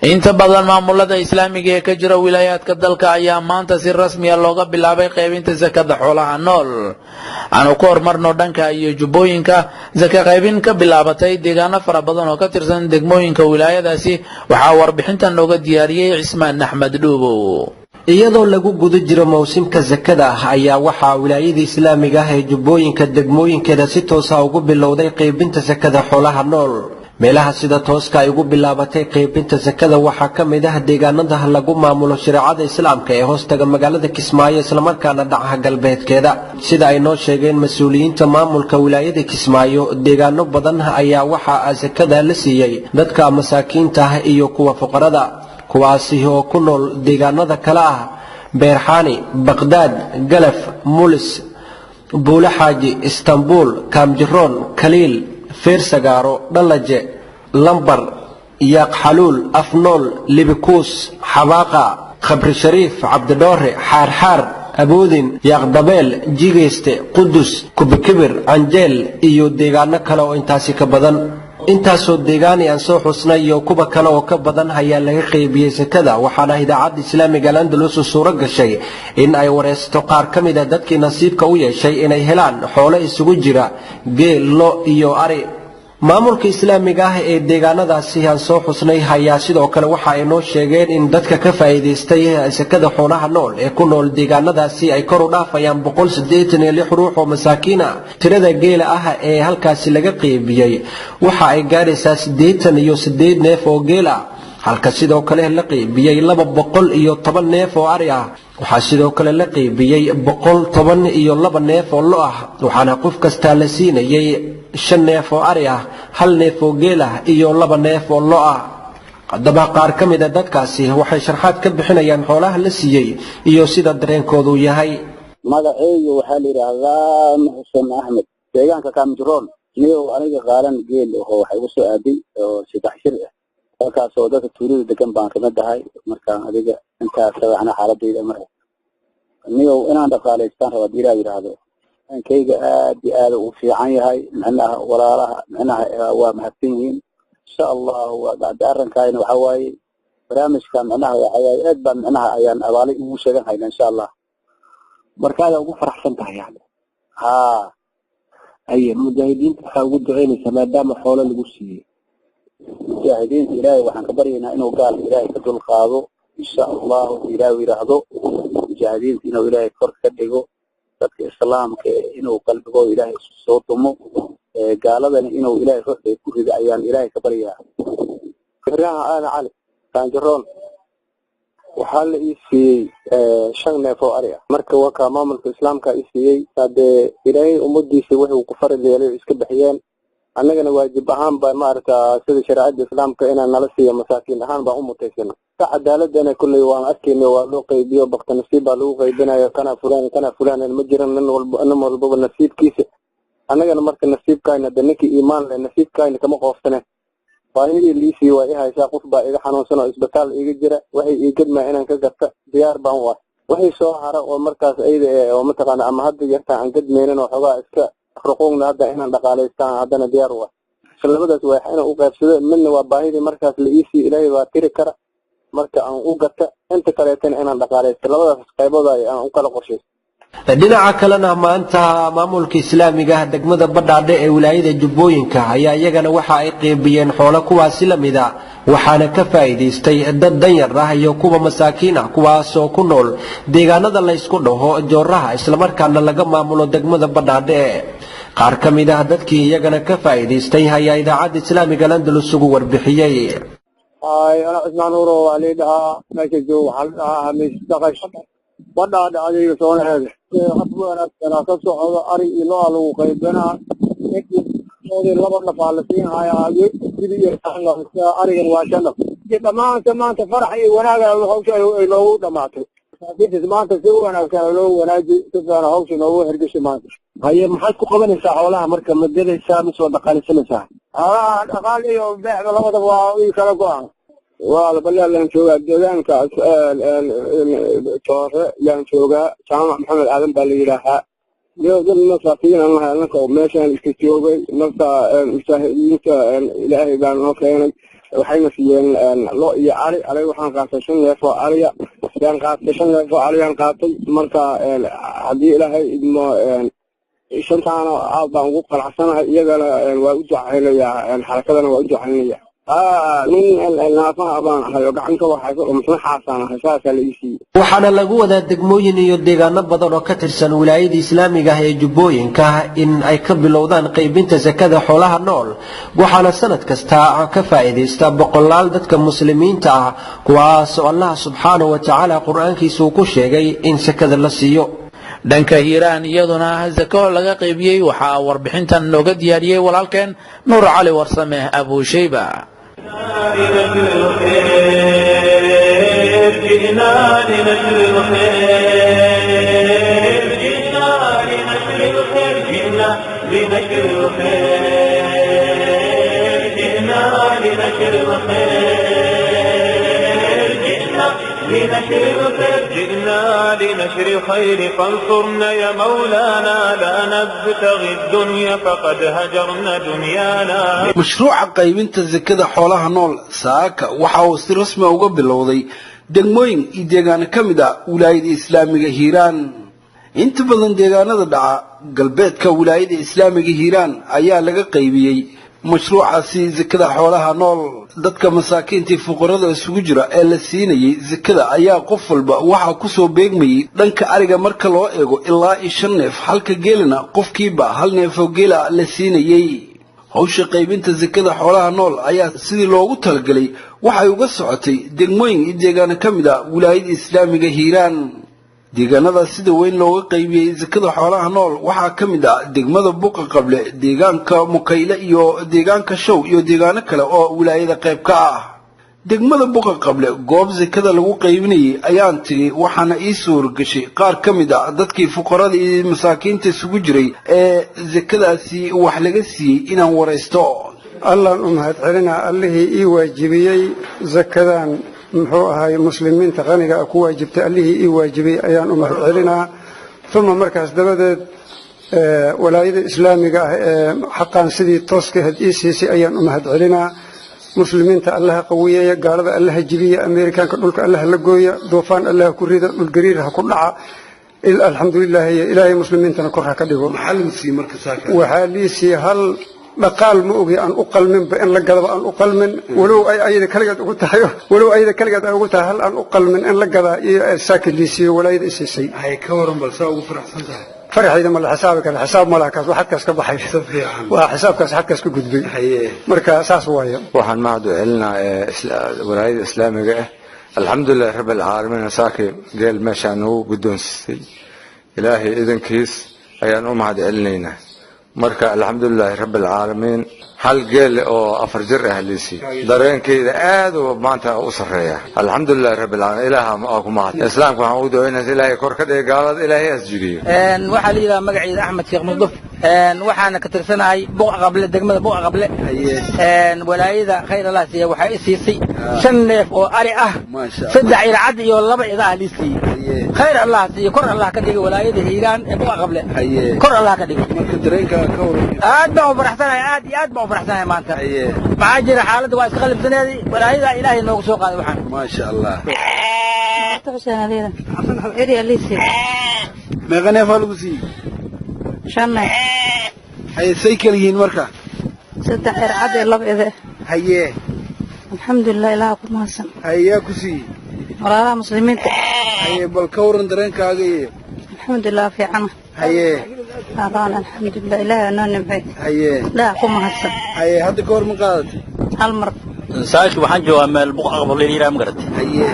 Inta badan maamulada Islaamiga ee ka jira wilaayaadka dalka ayaa maanta si rasmiya looga bilaabay qaybinta sakada xoolaha nool. Aanu ku horumarno dhanka iyo Jubbooyinka. Saka qaybin ka bilaabatay deegaano fara badan oo ka tirsan degmooyinka wilaayadaasi waxaa warbixintan nooga diyaariyey Cismaan Axmed Dhuubow. Iyadoo lagu guda jiro mawsimka sakada ah ayaa waxaa wilaayada Islaamiga ah ee Jubbooyinka degmooyinkeeda si toosa ugu bilowday qaybinta sakada xoolaha nool. Meelaha sida tooska ay ugu bilaabatay qaybinta sakada waxaa ka mid ah deegaanada lagu maamulo shareecada Islaamka ee hoostaga magaalada Kismaayo, islamarkaana dhaca galbeedkeeda. Sida ay noo sheegeen mas-uuliyiinta maamulka wilaayada Kismaayo, deegaano badan ayaa waxaa sakada la siiyey dadka masaakiinta ah iyo kuwa fuqarada, kuwaasi oo ku nool deegaanada kale ah Beerxaani, Baqdaad, Galaf, Mulis, Buule Xaaji, Istanbul, Kaamjiroon, Kaliil, Feersagaaro, Dhalaje, Lambar, Yaaq Xaluul, Afnool, Libikuus, Xabaaqa, Khabri Shariif, Cabdidhoore, Xaarxaar, Aboodin, Yaaqdabeel, Jigeyste, Qudus, Kubikibir, Canjeel iyo deegaano kale oo intaasi ka badan. Intaasoo deegaani aan soo xusnay iyo kuwa kale oo ka badan ayaa laga qaybiyey sakada, waxaana Idaacadda Islaamiga Al-Andalus suuro gashay in ay wareysato qaar ka mid a dadkii nasiibka u yeeshay inay helaan xoolo isugu jira geel, lo iyo ari. Maamulka Islaamiga ah ee deegaanadaasi aan soo xusnay ayaa sidoo kale waxa ay noo sheegeen in dadka ka faa'iidaystay sakada xoolaha nool ee ku nool deegaanadaasi ay kor u dhaafayaan 186 ruux oo masaakiin ah. Tirada geela ah ee halkaasi laga qeybiyey waxa ay gaadhaysaa 88 neef oo geel ah, halka sidoo kale la qeybiyey 210 neef oo ari ah. Waxaa sidoo kale la qeybiyey 112 neef oo lo ah, waxaana qof kastaa la siinayay 5 neef oo ari ah, 1 neef oo geel ah iyo 2 neef oo lo ah. Haddaba qaar ka mid a dadkaasi waxay sharxaad ka bixinayaan xoolaha la siiyey iyo sida dareenkoodu yahay. Magaceyga waxaa la yidhaahdaa Muxusen Axmed, deegaanka Kaamjiroon. Niyow, aniga qaalan geel oo waxa igu soo aaday oo 3 shir ah, halkaas oo dadka tuulada degan baan kamid ahay. Markaan adiga intaas waxna xaaladayda marka, niyow, inaan dhaqaalaystaan raba hadii Ilaah yidhaahdo. Kayga aad iyo aad u fiican yahay, micnaha walaalaha micnaha waa mahadsan yihiin, insha Allahu. Arrinkaayna waxa waaye barnaamijka micnaha waxa waaye aad baa micnaha ayaan abaalay ugu sheegan hayna, insha Allah. Markaada ugu faraxsan tahay yani? Haa. Aye, mujaahidiinta waxaa ugu duceynaysaa maadaama xoolo lagu siiyey? Mujaahidiinta Ilaahay waxaan ka baryaynaa inuu gaalka Ilaahay ka dulqaado, insha Allahu. Ilaahay yidhaahdo mujaahidiinta inuu Ilaahay kor ka dhigo, dadka Islaamka inuu qalbigooda Ilaahay isu soo dumo, gaaladana inuu Ilaahay ruuxda ku rido ayaan Ilaahay ka baryaa. Ibraahim Aadan Cali, Kaanjaroon. Waxaa la ii siiyey 5 neef oo ari ah. Marka waa kaa maamulka Islaamka ii siiyey. Hadee Ilaahay ummadiisa wuxuu ku farad yeelay oo iska bixiyeen, annagana waajib ahaan baa maaragta sida shareecada Islaamka inaan nala siiyo, masaakiin ahaan baan u mutaysana. Ka cadaaladana kulley waan arkayna, waa loo qaybiyo, bakta nasiib baa lagu qaybinayo. Kana fulaan kana fulaan ma jiran, nin walba nin walbaba nasiibkiisa. Annagana marka nasiibkayna de ninkii iimaan leh nasiibkayna kama qoofsane. Baahidii liisii waa i haysaa, qof baa iga xanuunsan oo isbitaal iga jira. Waxay ii gedmaa inaan ka garta diyaar baan u ah. Wixii soo hara oo markaas ayada oo mataqaana ama hadda yarta aan gadmaynin oo xoogaa iska ruquuqna hadda inaan dhaqaalaystaan haddana diyaar u ah. Labadaas waa inaan u qaybsado: midna waa baahidii markaas la iisii, Ilaahay baa tiri kara, marka aan u gata, inta kaleetana inaan dhaqaalaysto. Labadaas qaybood aan u kala qorshaysto. Dhinaca kalena maanta maamulka Islaamiga ah degmada Badhaadhe ee wilaayada Jubbooyinka ayaa iyagana waxa ay qeybiyeen xoolo kuwaasi la mid a, waxaana ka faa'iidaystay dad danyar ah iyo kuwa masaakiin ah, kuwaasoo ku nool deegaanada laysku dhaho Jooraha, islamarkaana laga maamulo degmada Badhaadhe. Qaar ka mid ah dadkii iyagana ka faa'iidaystay ayaa Idaacadda Islaamiga Landalus ugu warbixiyey. Ay, ana Cismaan Nuuro waa lii dhahaa. Meesha joogo waxaa la dhahaa Hamiis Daqash, Badhaadhe. Adiga soonaheeda hab wanaagsanaa ka socdo, ari iyo lo-a lagu qaybinaa. Ninkii 2 nafaa la siinhayaa, arigan waa 5 naf. Dhammaanta maanta farax iyo wanaaga hawsha ay noogu dhamaatay. Masaakiintas maanta si wanaagsan loo wanaaji, si fiican hawsha noogu hergeshay maanta. Haye, maxaad ku qabanaysaa xoolaha marka? Ma gadaysaa mise waa dhaqaalaysanaysaa? Xoolaha dhaqaal iyo beecba labadaba waa ii kala go-an. Waa balaa laan joogaa deegaankaas Toore yaan joogaa. Jaamac Maxamed Aadan baa la yidhaahaa. Yo, dad masaakiin aan nahay anaka oo meeshaan iska joogay. Marka mujaahidiinta Ilaahay baa noo keenay. Waxayna siiyeen lo iyo ari. Aniga waxaan qaatay 5 neef oo ariya yaan qaatay, 5 neef oo ariyaan qaatay. Marka haddii Ilaahay idmo, shantaana aad baan ugu qanacsanahay, iyagana waa u ducaynayaa, xarakadana waa u ducaynaya. Nin naafaha baan ahay oo gacanka waxayso oo misna xaasaan ahay, saasaa la ii siiyey. Waxaana lagu wadaa degmooyin iyo deegaano badan oo ka tirsan wilaayada islaamiga ah ee Jubbooyinka in ay ka bilowdaan qaybinta sakada xoolaha nool, waxaana sanad kasta ka faa'iidaysta boqolaal dadka muslimiinta ah, kuwaas oo Allah subxaanahu wa tacaala qur-aankiisa uu ku sheegay in sakada la siiyo. Dhanka Hiiraan iyaduna zako laga qaybiyey waxaa warbixintan nooga diyaariyey walaalkeen Nuur Cali Warsame Abuushayba. جئنا لنشر الخير، جئنا لنشر الخير، جئنا لنشر الخير، جئنا لنشر الخير، جئنا لنشر الخير، جئنا لنشر الخير، فانصرنا يا مولانا. لا نبتغي الدنيا فقد هجرنا دنيانا. Mashruuca qaybinta sakada xoolaha nool saaka waxa uu si rasmi uga bilowday degmooyin iyo deegaano ka mid ah wilaayada islaamiga Hiiraan. Inta badan deegaanada dhaca galbeedka wilaayada islaamiga Hiiraan ayaa laga qaybiyey mashruucaasi sakada xoolaha nool. Dadka masaakiintii fuqarada isugu jira ee la siinayay sakada ayaa qof walba waxaa kusoo beegmayey dhanka ariga marka loo eego ilaa iyo 5 neef, halka geelina qofkiiba 1 neef oo geela la siinayey. Hawsha qaybinta sakada xoolaha nool ayaa sidii loogu talagalay waxay uga socotay degmooyin iyo deegaano ka mid ah wilaayada islaamiga Hiiraan. Deegaanada sida weyn looga qaybiyey sakada xoolaha nool waxaa ka mid ah degmada Buqa Qable, deegaanka Mukayle iyo deegaanka Show iyo deegaano kale oo wilaayada qayb ka ah. Degmada Buqa Qable goob sakada lagu qaybinayay ayaan tiri, waxaana ii suuragashay qaar ka mid ah dadkii fuqarada iyo masaakiinta isugu jiray ee sakadaasi wax laga siiyey inaan waraysto. Allaan u mahad celinaa, allihii ii waajibiyey sakadan, muxuu ahay, muslimiinta qaniga ah ku waajibtay, allihii ii waajibiyey ayaan u mahad celinaa. Uma markaas dabadeed walaayada islaamiga ah ee xaqaan sidii tooska ahayd ii siisay ayaan u mahad celinaa. Muslimiinta Allaha qawiyeeya, gaalada Allaha jibiya, Ameerikaanka dhulka Allaha la gooya, duufaan Allaha ku rida, dhulgariir ha ku dhaca. Alxamdulilaahi, Ilaahay muslimiintana kor ha ka dhigo. Waxaa liisii hal dhaqaal ma ogi aan u qalminba in la gadaba, aan u qalmin, walow ay ayada kaligeed ugu tahay, walow ayada kaligeed ay ugu tahay, hal aan u qalmin in la gadaa iyo saaka liisiyo walaayada isiisay. Ka waran bal saa ugu faraxsan tahay? Faraxayda ma la xisaabi kara, xisaab ma laha kaas, waa xadkaas ka baxay, waa xisaabkaas xadkaas ka gudbay, marka saas waaye. Waxaan mahad u celinaa walaayada islaamiga ah. Alxamdulilahi rabbi alcaalamiin, saakay geel meeshaan nagu guddoonsiisay, Ilaahay idankiis ayaan u mahad celinaynaa. Marka alxamdulilaahi rabbi alcaalamiin, hal geel oo 4 jir ah liisii, dareenkayda aad uu maanta u sarreeya. Alxamdulilahi rabbi alcaalamiin, Ilaaha aa ku mahad. Islaamka waxaan ugu ducaynaa Ilaahay kor ka dhigay, gaalada Ilaahay has jibiyo. Waxaa la yidhaha magaciida Axmed Sheekh Musduf, waxaana ka tirsanahay Buqa Qable, degmada Buqa Qable. Walaayada khayr Allah siiya, waxay i siisay 5 neef oo ari ah, 3 ircad iyo 2 ida ah lii siiyey. Khayr Allah siiya, kor Allah ka dhigay walaayada Hiiraan ee Buqa Qable, kor Allah ka dhigay. Aad baan u faraxsanahay, aad iyo aad baan u faraxsanahay maanta. Maxaa jira, xaaladda waa iska qalibsaneeday, walaayada Ilaahay noogu soo qaaday waxaan. Maasha Allah. Meeqa neefaa lagu siiyey? 5 neef. Haye, say kala yihiin marka? 3 ercad iyo 2 ide. Haye. Alxamdulilah, Ilaah ku mahadsan. Haye, yaa ku siiyey? Walaalaha muslimiinta. Haye, bal ka waran dareenkaaga iyo? Alxamdulilah, fiican. Haye. Araan, alxamdulilah, Ilaahay noo nimcay. Haye. Ilaah ku mahadsan. Haye, hadda ka hor ma qaadatay? Hal mar. Saaki waxaan joogaa meel Buqa Qable la yidhaha, ma garatay? Haye.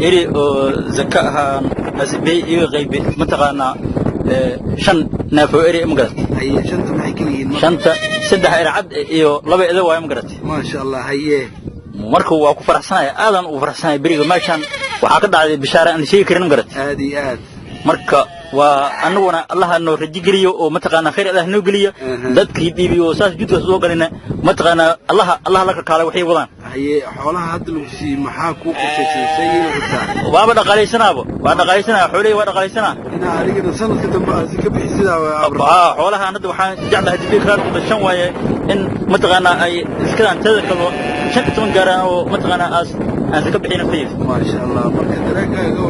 Eri oo zaka ahaan asbey iga qaybi, mataqaanaa, 5 neef oo eri, ma garatay? Haye, shanta maxay kala yihiin? Shanta 3 ercad iyo 2 ida waayo, ma garatay? Maasha Allah, haye. Marka waa ku faraxsanaya, aadan ugu faraxsanaya. Beriga meeshaan waxaa ka dhacday bishaara aan la sheegi karin, ma garatay? Aad iyo aad. Marka waa anaguna Allaha noo rajo geliyo oo mataqaanaa khayr Allah noo geliyo, dadkii dhiibiyo oo saas jidkaas soo galina, mataqaanaa, Allaha la kalkaalay waxay wadaan. Haye, xoolaha hadda lagu siiyey maxaa kuu qorshaysan say ii rabtaa? Waaba dhaqaalaysanaabo, waa dhaqaalaysanaa xoolihii, waa dhaqaalaysanaa. Inaa adigana sanadka dambe aad si ka bixisaa? Haa, xoolahan hadda waxaan jeclahay dibi raadkooda 5 waaye in mataqaanaa ay iskadan teeda kalo 15 gaaraan oo mataqaanaa aas aan ka bixin naftayda. Maasha Allah, marka dareenkaaga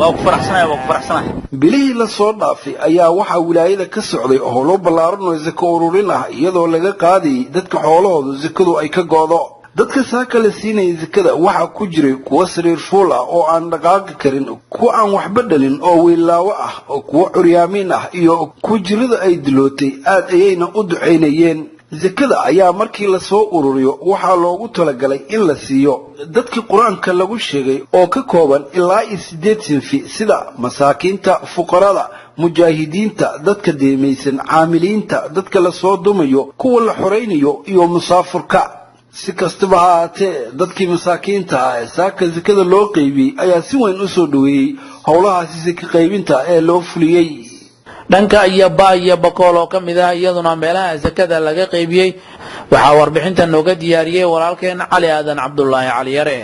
waa ku faraxsanahay, waa ku faraxsanahay. Bilihii la soo dhaafay ayaa waxaa wilaayada ka socday howlo ballaaran oo sako ururin ah, iyadoo laga qaadayay dadka xoolahooda sakadu ay ka go'do. Dadka saaka la siinaya sakada waxaa ku jiray kuwo sariir fuul ah oo aan dhaqaaqi karin, kuwa aan waxba dhalin oo wiilaawo ah, oo kuwo curyaamiin ah iyo kuwa jirada ay dilootay. Aad ayayna u ducaynayeen. Sakada ayaa markii lasoo ururiyo waxaa loogu talagalay in la siiyo dadkii qur-aanka lagu sheegay oo ka kooban ilaa iyo 8 sinfi, sida masaakiinta, fuqarada, mujaahidiinta, dadka deemaysan, caamiliinta, dadka lasoo dumayo, kuwa la xoraynayo iyo musaafurka. Si kastaba ha ahaatee, dadkii masaakiinta ah ee saaka sakada loo qaybiyey ayaa si weyn u soo dhoweeyey howlahaasi saka qaybinta ee loo fuliyey. Dhanka iyo Ba iyo Bakool oo ka mid ah iyaduna meelaha sakada laga qaybiyey, waxaa warbixinta nooga diyaariyey walaalkeen Cali Aadan Cabdulaahi Cali Yare.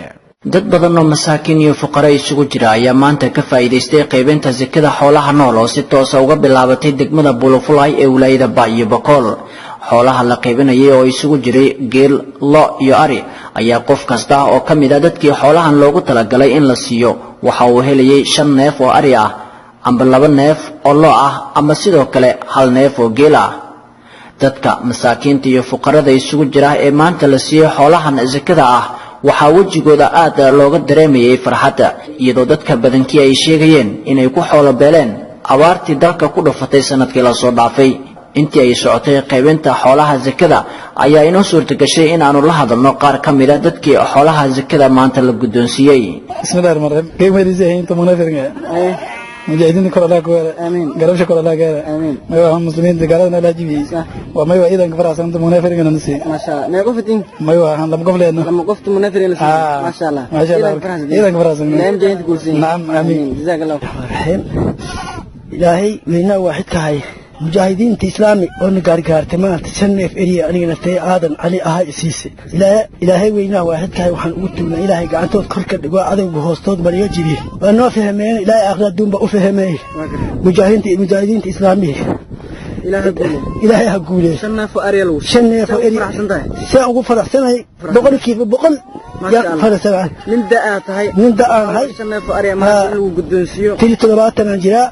Dad badan oo masaakiin iyo fuqaro isugu jira ayaa maanta ka faa'iidaystay qaybinta sakada xoolaha nool oo si toosa uga bilaabatay degmada Bulufulay ee wilaayada Ba iyo Bakool. Xoolaha la qaybinayay oo isugu jiray geel, lo iyo ari ayaa qof kasta oo ka mid ah dadkii xoolahan loogu talagalay in la siiyo waxa uu helayay 5 neef oo ari ah, amba 2 neef oo lo ah, ama sidoo kale 1 neef oo geel ah. Dadka masaakiinta iyo fuqarada isugu jira ee maanta la siiyey xoolahan sakada ah waxaa wejigooda aad looga dareemayay farxadda, iyadoo dadka badankii ay sheegayeen inay ku xoolo beeleen abaartii dalka ku dhufatay sanadkii lasoo dhaafay. Intii ay socotay qaybinta xoolaha sakada ayaa inoo suurtagashay in aanu la hadalno qaar ka mid a dadkii xoolaha sakada maanta la guddoonsiiyey. Bismillahi rahmaani rahiim. Qiimadiisa munaafirka mujaahidiinta kor Allah ku weera, garabsha kor Allah gaara, may waa muslimiinta gaaladana Allah jibiyey, waa may waa ciidanka faraxsanta munaafirina nasi. Maasha Allah, mee qof tin? May waa han laba qof leedno. Lama qofta munaafirina nasi. Maasha Allah, maasha Allah, ciidanka faraxsan. Ilaahay mujaahidiinta guulsiin. Naam, amiin. Jazakallahu raxiim. Ilaahay weynaa waaxidkahay mujaahidiinta islaami oo na gaargaartay maanta 5 neef eriya aniga naftay Aadan Cali ahaa isiise. Ilaahay weynaa waaxidkahay waxaan ugu tuugnaa ilaahay gacantood kor ka dhigo, cadowga hoostood bariyo jibiye. Waa noo fahmeen, ilaahay aakhira adduunba u fahmeeyey mujaahidiinta islaamihi. Ilaahay ha guuleeyo. 5 neef oo ariya lagu 5 neef oo eriya see ugu faraxsanahay 100%. Yaa faraxsanahay. Nin da'aa tahay? Nin da'aan ahay. 5 neef oo ariya maanta in lagu guddoonsiiyo. Tiri 70 aan jiraa.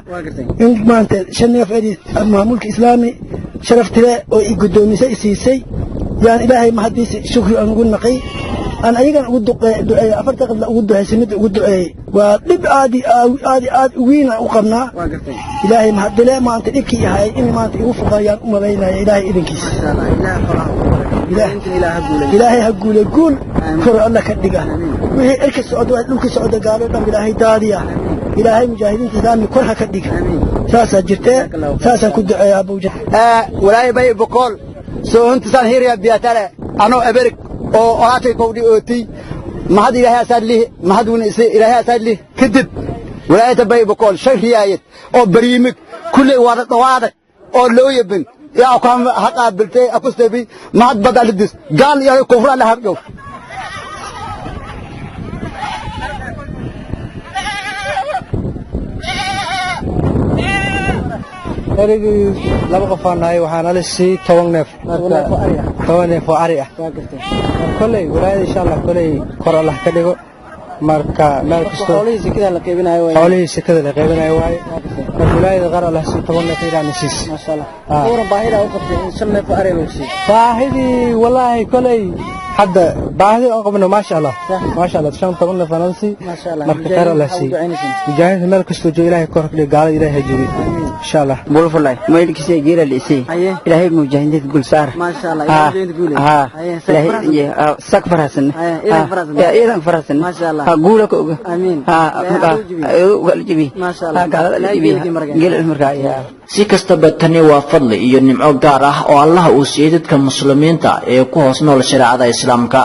In maanta 5 neef eri maamulka islaami sharaftile oo i guddoomisay i siisay, yaan ilaahay mahadiisa shukri aan ugu naqay, aan ayagan ugu duceeyey, afarta qabla ugu duceysay, midda ugu duceeyey. Waa dhib aad aad aad weyn aan u qabnaa. Ilaahay mahadile maanta dhibkii ahay in maanta igu fuqayaan u malaynaya ilaahay idinkiisa. Ilaahay ha guule, guul kor alla ka dhiga. Wixii cirka socda waa dhulka socda gaalo dhan ilaahay daadiya. Ilaahay mujaahidiinta islaami kor ha ka dhiga. Saasaa jirtee, saasaan ku duceeyaa abuuja. Walaayay bay Bokool soo huntasaan hirya biyatale anoo eberig oo olaatay kowdhi ootay mahad ilaahay asaad lih mahad wuna ise ilaahay asaad lih. Kadib walaayata bay Bokool 5 riyaayad oo bariimig kulley waada dhawaadag oo loo yabin yaa ku ha qaabiltay akustebi mahad badalidis gaal iyo kufra la habjow. Erigii 2 qof aan nahay, waxaana la siiyey 10 neef, 10 neef oo ari ah. Kolley walaayada insha Allah kolley kor Allah ka dhigo. Marka meel kasto xoolihii sekada la qaybinayo waaye, xoolihii sekada la qaybinayo waaye. Marka walaayada qaar Allah siiyo 10 neef ilaa siis. Maasha Allah. Waran baahida u qabtay in 5 neef oo ari lagu siiyo? Baahidii wallaahi kolley hadda baahidii aan qabno maasha Allah, maasha Allah, 15 neef aan sii. Marka khayr Allah siiyo mujaahidiinta meel kastoo joogo, ilaahay kor ka dhigo, gaalada ilaahay ha jebiyo insha Allah. Bulufulay maylkiisa geela lisay. Ilaahay mujaahidiinta guul saar. Maasha Allah, ilaahay mujaahidiinta guul. Ilaahay sak faraxsan, iidan faraxsan. Maasha Allah, ha guula ka oga. Amiin. Ha gal jibi. Maasha Allah, gaalada la jibi geel markaa. Si kastaba tani waa fadli iyo nimco gaar ah oo Allah uu siiyey dadka muslimiinta ee ku hoos nool shareecada islaamka.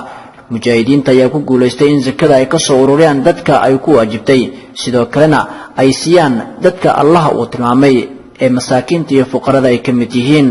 Mujaahidiinta ayaa ku guulaystay in sakada ay ka soo ururiyaan dadka ay ku waajibtay, sidoo kalena ay siiyaan dadka Allah uu tilmaamay ee masaakiinta iyo fuqarada ay ka mid yihiin.